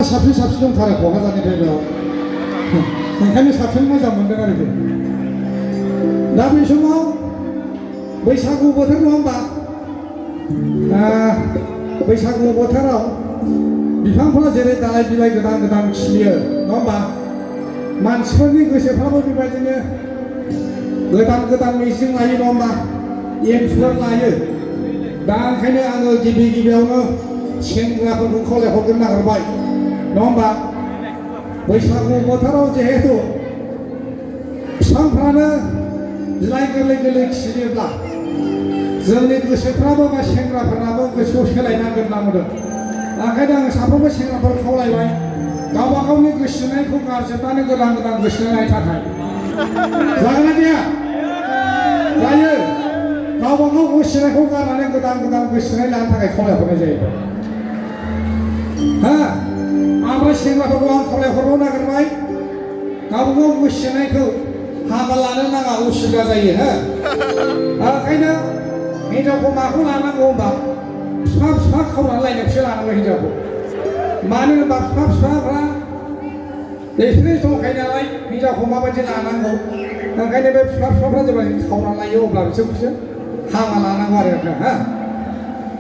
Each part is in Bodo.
साबसिन साबसिन दंथारो क'क्राझारनि जायगायाव ओंखायनो साबसिन मोजां मोनदों आरोखि दा बे समाव बैसागु बोथोर नङा होमबा बैसागु बोथोराव बिफांफोरा जेरै दालाइ बिलाइ गोदान गोदान खिलियो नङा होमबा मानसिफोरनि गोसोफ्राबो बेबायदिनो गोदान गोदान मिजिं लायो नङा होमबा एमफोर लायो दा ओंखायनो आङो गिबियावनो सेंग्राफोरखौ खावलायहरनो नागिरबाय नङा होमबा बैसागु बोथोराव जिहेतु बिफांफ्रानो बिलाइ गोरलै गोरलै खिलियोब्ला जोंनि गोसोफ्राबो बा सेंग्राफोरनाबो गोसोआव सोलायनांगोन होनना बुंदों ओंखायनो आङो साफ्रोमबो सेंग्राफोर खावलायबाय गावबा गावनि गोसोनायखौ गारजोबनानै गोदान गोदान गोसोनाय थाखाय जागोन ना गैया जायो गावबा गाव गोसोनायखौ गारनानै गोदान गोदान गोसोनाय लानो थाखाय खावलायहरनाय जायो ओमफ्राय सेंग्राफोरखौ आं खावलायहरनो नागिरबाय गावबा गाव गोसोनायखौ हाबा लानो नाङा उसुबिदा जायो ओंखायनो हिनजावखौ माखौ लानांगौ होनबा बिफा खावनानै लायनायखौसो लानांगौ हिनजावखौ मानो होनबा बिफाफ्रा एक्सपिरियेन्स दंखायो नालाय हिनजावखौ माबायदि लानांगौ ओंखायनो बे बिफाफ्रा जेब्ला खावनानै लायो अब्ला बिसोरखौसो हाबा लानांगौ आरो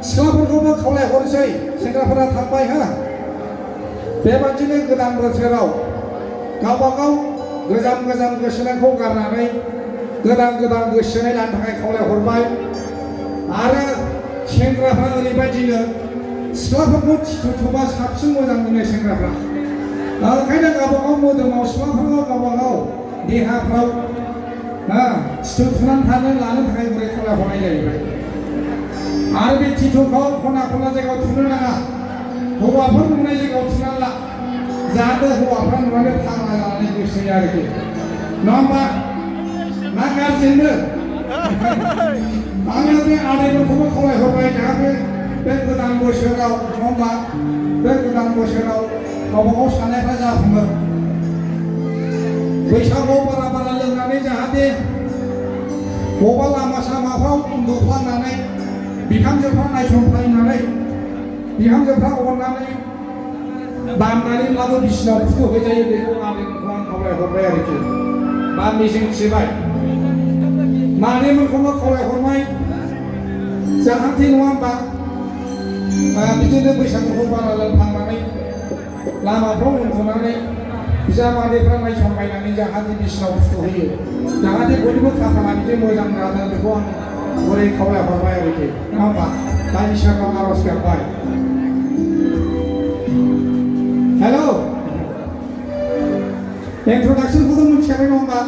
सिख्लाफोरखौबो खावलायहरसै सेंग्राफोरा थांबाय बेबादिनो गोदान बोसोराव गावबा गाव गोजाम गोसोनायखौ गारनानै गोदान गोदान गोसोनाय लानो थाखाय खावलायहरबाय आरो सेंग्राफ्रा ओरैबायदिनो सिख्लाफोरखौ थिथुथुबा साबसिन मोजां मोनो सेंग्राफ्रा ओंखायनो गावबा गाव मोदोमाव सिख्लाफोरा गावबा गाव देहाफ्राव थिथु थुनानै थानो लानो थाखाय बोरै खावलायहरनाय जाहैबाय आरो बे थिथुखौ खना खना जायगायाव थुनो नाङा हौवाफोर नुनाय जायगायाव थुनानै ला जाहाथे हौवाफ्रा नुनानै थांना लानानै गोसोयो आरोखि नङा होमबा ना गाज्रिनो आङो बे आदैफोरखौबो खावलायहरबाय जाहाथे बे गोदान बोसोराव नङा होमबा बे गोदान बोसोराव गावबा गाव साननायफ्रा जाफुङो बैसागुआव बारा लोंनानै जाहाथे बबेबा लामा सामाफ्राव उन्दुफ्लांनानै बिहामजोफ्रा नायसनफ्लांनानै बिहामजोफ्रा अननानै बामनानैब्लाबो बिसिनाव फुथुहैजायो बेखौ आदैमोनखौ आं खावलायहरबाय आरोखि बा मिजिंथिबाय मादैमोनखौबो खावलायहरबाय जाहाथे नङा होमबा बिदिनो बैसागुखौ बारा लोंफ्लांनानै लामाफ्राव उन्दुनानै बिजामादैफ्रा नायसनबायनानै जाहाथे बिसिनाव फुथुहैयो जाहाथे बयनिबो खाफाला बिदि मोजां जादों बेखौ आं बोरै खावलायहरबाय आरोखि नङा होमबा दा इसोरनाव आर'ज गाबबाय हेल' इन्ट्र'डाक्सनखौथ' मिथिखाबाय नङा होमबा